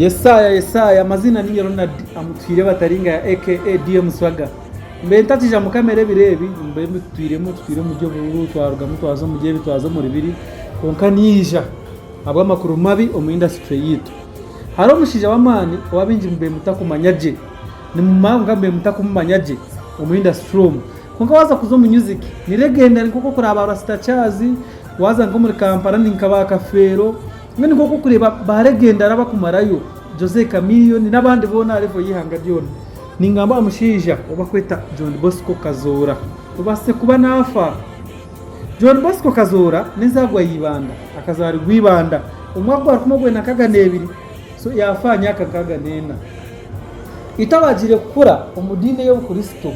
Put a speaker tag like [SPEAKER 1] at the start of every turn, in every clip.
[SPEAKER 1] Yesaaya Yesaaya amaziina ninye Ronald Amutwire Bataringaya aka DM Swagger. Mbe ntakija mu kamera ebiro ebi mbe mbitwiremu tutwire omuri obururu twarugamu twaza omuri ebi twaza omuri biri kwonka niija ahabw'amakuru mabi omu industry yaitu. Hariho omushaija w'amaani ou abaingi mube mutakumanya gye nimumanya kwonka mube mutakumumanya gye omu industry omu. Kwonka waaza kuza omu music ni legendary nk'oku orikureeba ba Rasta Charles, waaza nk'omuri Kampala ni nka ba Kafeero. Mbwenu nk'oku orikureeba ba legendary abakumarayo, Jose Chameleone n'abandi boona aha level y'eihanga ryona. Ningamba aha mushaija ou barikweta John Bosco Kazoora obaasize kuba naafa. John Bosco Kazoora n'enzaarwa ya Ibanda, akazaarirwa Ibanda omu mwaka gwa rukumi orwenda nkaaga n'ebiri, so yaafa aha myaka nkaaga n'ena. Itwe abaagiire kukura omu diini ey'obukristo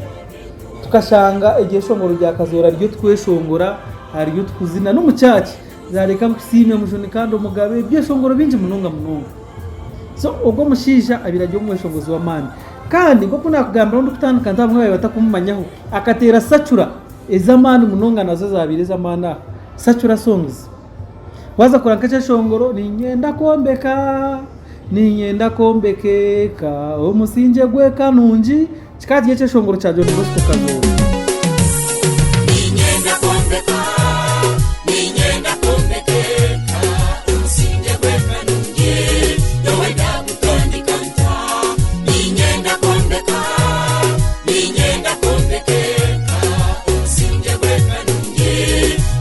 [SPEAKER 1] tukashanga eryeshongoro rya Kazoora riryo tukweshongora, ariryo tukuzina n'omu church. Zaareka nkusiime Mujuni kandi Omugabe, ebyeshongoro bingi munonga munonga. So ogwo omushaija abaire ari omweshongozi w'amaani. Kandi nk'oku naakugambiraho ndikutandika nti abamwe baabaire batakumumanyaho, akateera sacura ez'amaani munonga nazo ezaabaire ez'amaani aha, sacura songs. Waaza kureba nk'ekyeshongoro, niinyenda kwombeka, niinyenda kwombeka eka, omusingye gw'eka nungi, Kikaba kiri ekyeshongoro kya John Bosco Kazoora.
[SPEAKER 2] Niinyenda kwombeka, niinyenda kwombeka eka, omusingye gw'eka nungi, nyowe ndagutandika nta? Niinyenda kwombeka, niinyenda kwombeka eka, omusingye gw'eka nungi,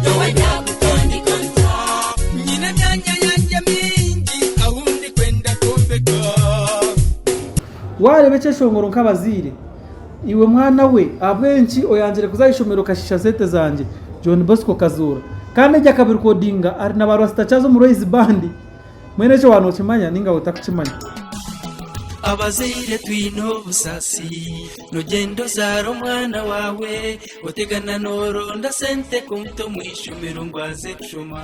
[SPEAKER 2] nyowe ndagutandika nta?
[SPEAKER 3] Nyine emyanya yangye mingi ahu ndikwenda kwombeka.
[SPEAKER 1] Waareeba ekyeshongoro nk'abazaire, iwe mwana we ahabw'enki oyangire kuza aha ishomero okashiisha sente zangye? John Bosco Kazoora kandi egi akabirikodinga ari na ba Rasta Charles omu Royz Band. Mbwenu ekyo waaba nookimanya nainga otakukimanya.
[SPEAKER 3] Abazaire twine obusaasi, nogyenda ozaara omwana waawe, Otegana noronda sente kumuta omu ishomero ngu aze kushoma.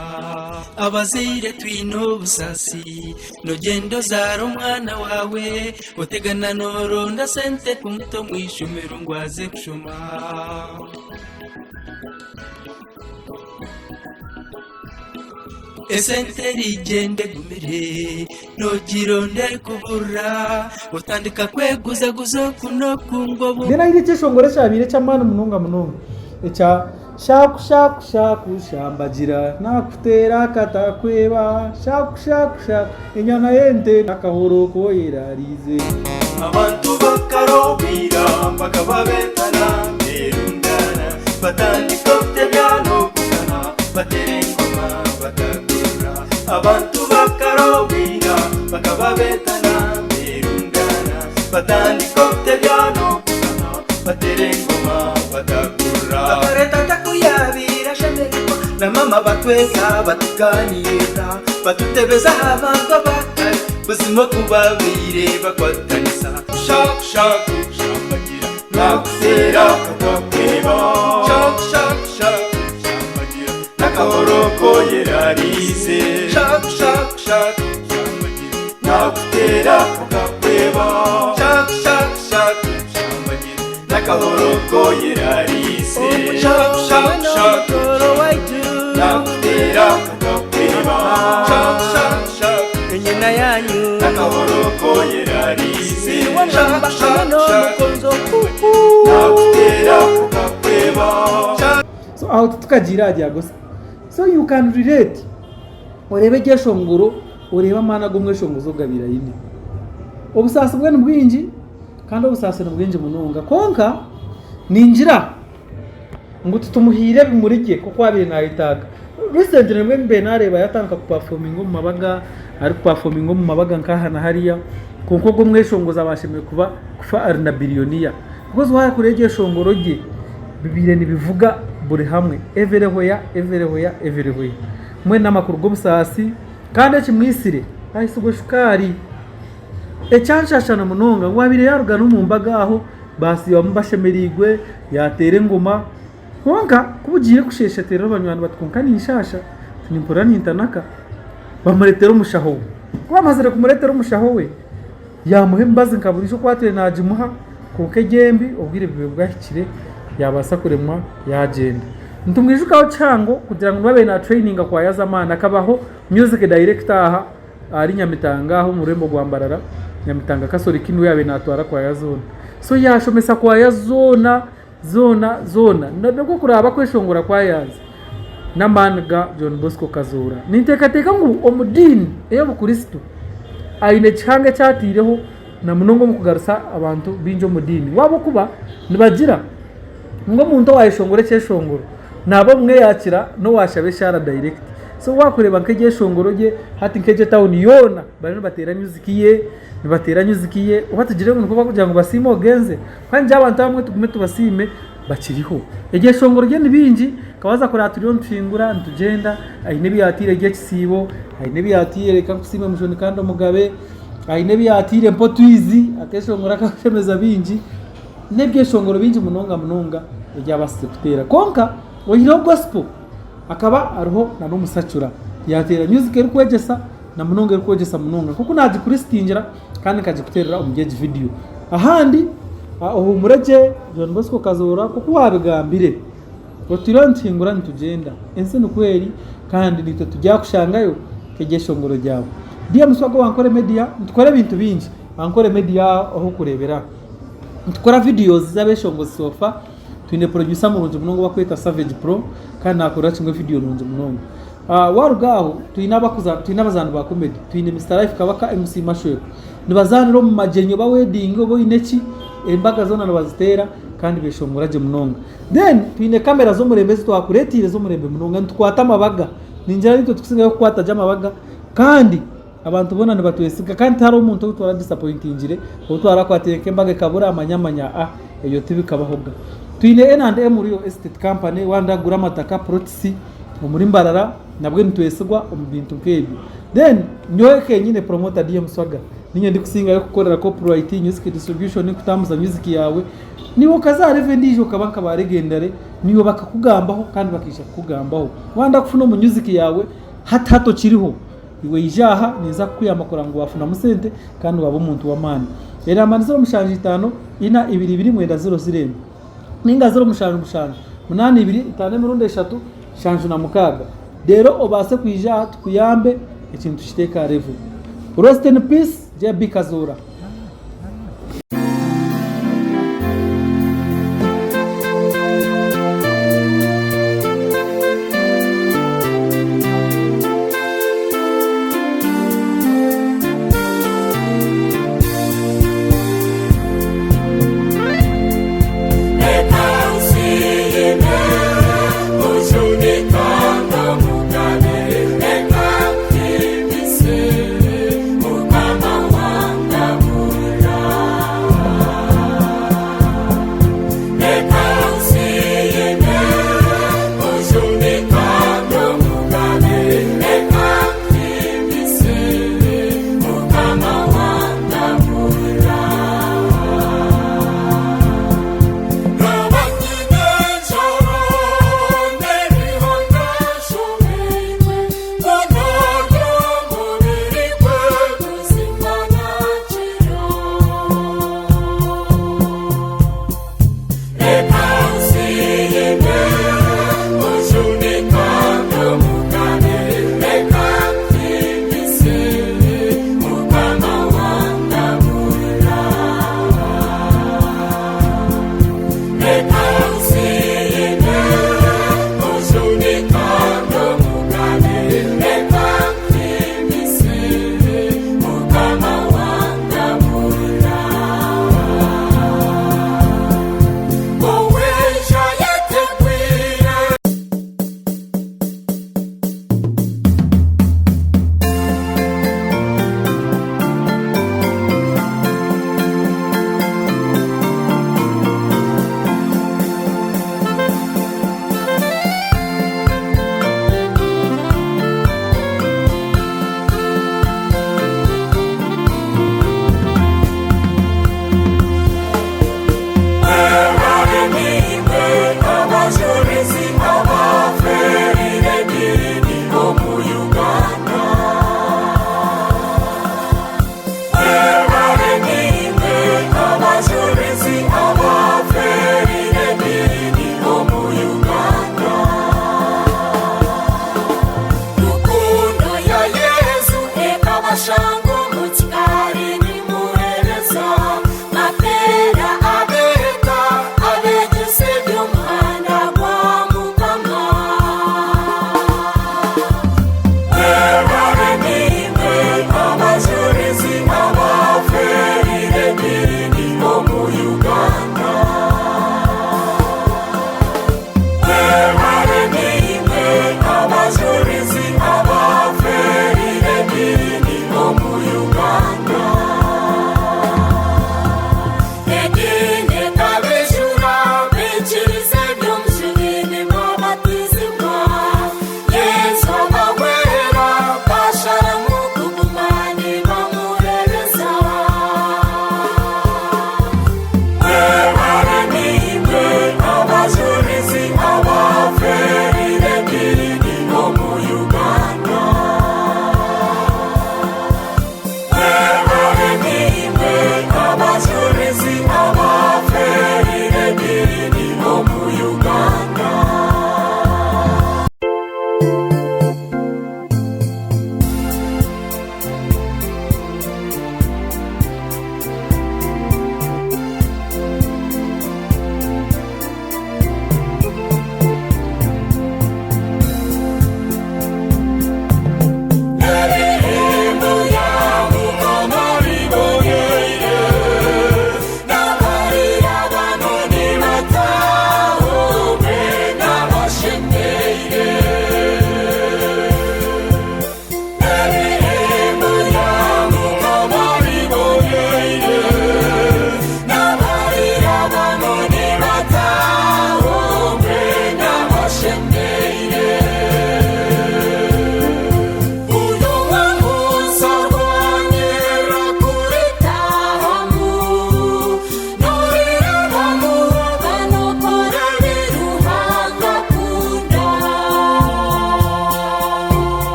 [SPEAKER 3] Abazaire twine obusaasi, nogyenda ozaara omwana waawe, otegana noronda sente kumuta omu ishomero ngu aze kushoma. Esente erigyenda egumire, nogironda erikuburira, otandika kweguzaguza oku n'oku ngu obu.
[SPEAKER 1] Then haine ekyeshongoro ekyabaire eky'amaani munonga munonga ekya shaku shaku shaku shambagira nakuteera akatakweba shaku shaku shaku enyana y'ente akahoro koyerariize.
[SPEAKER 3] Abantu bakarobwira bakaba betana berundana batandika okutebya n'okugana batera engoma batakurura Abantu bakarobwira bakaba betana berundana batandika okutebya n'okugana batera engoma batakurura. Akare tata ku yabaire ashemererwa na mama batweta batuganiira batutebeza aha bantu abakare Buzima ku babaire bakwatanisa. Shaku shaku shambagira nakuteera katakweba. Shaku shaku shaku shambagira nakahoro koyerariize. Shaku shaku shaku shambagira nakuteera katakweba. Shaku shaku shaku shambagira nakahoro koyerariize. Shaku shaku shaku shambagira nakuteera katakweba. Shaku shaku shaku.
[SPEAKER 4] Enyina yanyu.
[SPEAKER 3] Nakahoro koyerariize.
[SPEAKER 4] Niwe ngamba hamwe n'omugonzo
[SPEAKER 3] Nakuteera katakweba.
[SPEAKER 1] So aho titukagiire aha bya gospel. So you can relate oreebe eryeshongoro oreebe amaani agu omweshongozi ogu abaire aine. Obusaasi bwe ni bwingi kandi obusaasi ni bwingi munonga kwonka ningira ngu titumuhaire ebimuri bye nk'oku abaire nayetaaga. Recently nibwo mbaire nareeba yatandika kupafominga omu mabaga, arikupafominga omu mabaga nk'aha na hariya, kwonka ogwo omweshongozi aba ashemereire kuba kufa ari na billionaire because wakureeba eryeshongoro rye bibaire nibivuga buri hamwe everywhere, everywhere, everywhere. Mbwenu n'amakuru g'obusaasi kandi ekimwitsire aitsirwe shukaari. Ekyanshashana munonga ngu abaire yaaruga n'omu mbaga aho baasiibamu bashemereirwe yaateera engoma kwonka ku bugiire kusheesheterera abanywani bati kwonka ninshaasha nimpurira nintanaka bamureetera omushaho we. Ku bamazire kumureetera omushaho we yaamuha emibazi nka buriijo oku atwire naagimuha kwonka egi embi obwire bubire bwahikire yaabaasa kuremwa yaagyenda. Nitumwijukaho kihango kugira ngu niwe abaire naatureyininga kwayaza amaani akabaho music director aha. ahari Nyamitanga aho omu rurembo rwa Mbarara, Nyamitanga Catholic niwe yaabaire naatwara kwaya zoona. So yaashomesa kwaya zoona zoona zoona. N'obu orikureeba kweshongora kwayanza n'amaani ga John Bosco Kazoora. Ninteekateeka ngu omu diini ey'obukristo aine ekihanga eki ataireho na munonga omu kugarusa abantu baingi omu diini. Ahabw'okuba nibagira ngu omuntu owaayeshongora ekyeshongoro naaba obumwe yaakira n'owaashaba eshaara direct. So waakureeba nk'eryeshongoro rye hati nk'egi etawuni yoona bariyo nibateera music ye, nibateera music ye oba tugire ngu nikwo barikugira ngu basiime ogenze kandi ngira abantu abamwe tugume tubasiime bakiriho. Eryeshongoro rye ni bingi nka waaza kureeba turiyo nituhingura nitugyenda aine ebi yaataire ery'ekisiibo, aine ebi yaataire reka nkusiime mujuni kandi omugabe, aine ebi yaataire mpa otwizi akeeshongoro akakushemeza bingi. N'ebyeshongoro bingi munonga munonga ebi abaasize kuteera. Kwonka oihireho gospel, hakaba hariho nana omusacura. Yaateera music erikwegyesa na munonga erikwegyesa munonga. Nk'oku naagikuristingira kandi nkagikuteerera omuri egi vidiyo. Ahandi ohuumure gye John Bosco Kazoora nk'oku waabigambire. Otwire nituhingura nitugyenda. Ensi nikwo eri kandi naitwe turyakushangayo nk'eryeshongoro ryawe. DM Swaga wa Ankole Media nitukora ebintu bingi. Ankole Media ah'okureebera. Nitukora videos z'abeshongozi so far. Twine producer murungi munonga ou barikweta Savage Pro kandi naakorera kimwe video nungi munonga. Waaruga aho twine abakuza twine abazaani ba comedy. Twine Mister Life Kabaka, MC Mashwekwa. Nibazaanira omu magyenyi oba wedding oba oine ki, embaga zoona nibaziteera kandi beshongora gye munonga. Then twine camera z'omurembe ezi twakureeteire z'omurembe munonga nitukwata amabaga. Ningira nitwe turikusingayo kukwata gye amabaga kandi Abantu boona nibatwesiga kandi tihariho omuntu ou twaradisapointingire, ou twarakwatire nk'embaga ekabura manya manya a ebyo tibikabahoga. Twine N and M Real Estate Company waaba noyenda kugura amataka, plots omuri Mbarara nabwe nitwesigwa omu bintu nk'ebyo. Then nyowe kenyine Promoter DM Swaga niinye ndikusingayo kukukorera copyright, music distribution, kutambuza music yaawe, naiwe okaza aha level endiijo okaba nka ba legendary naiwe bakakugambaho kandi bakaija kukugambaho. Waayenda kufuna omu music yaawe hati hati okiriho. Iwe ija aha, ninza kukuyamba kureba ngu waafunamu sente kandi waaba omuntu w'amaani. Enamba ni ziro mushanju itaano, ina, ibiri, ibiri, mwenda, ziro, ziro emwe. Ninga ziro mushanju mushanju, munaana, ibiri, itaano emirundi eshatu, nshanju na mukaaga. Reero obaase kwija aha tukuyambe ekintu tukiteeke aha level. Rest in peace JB Kazoora.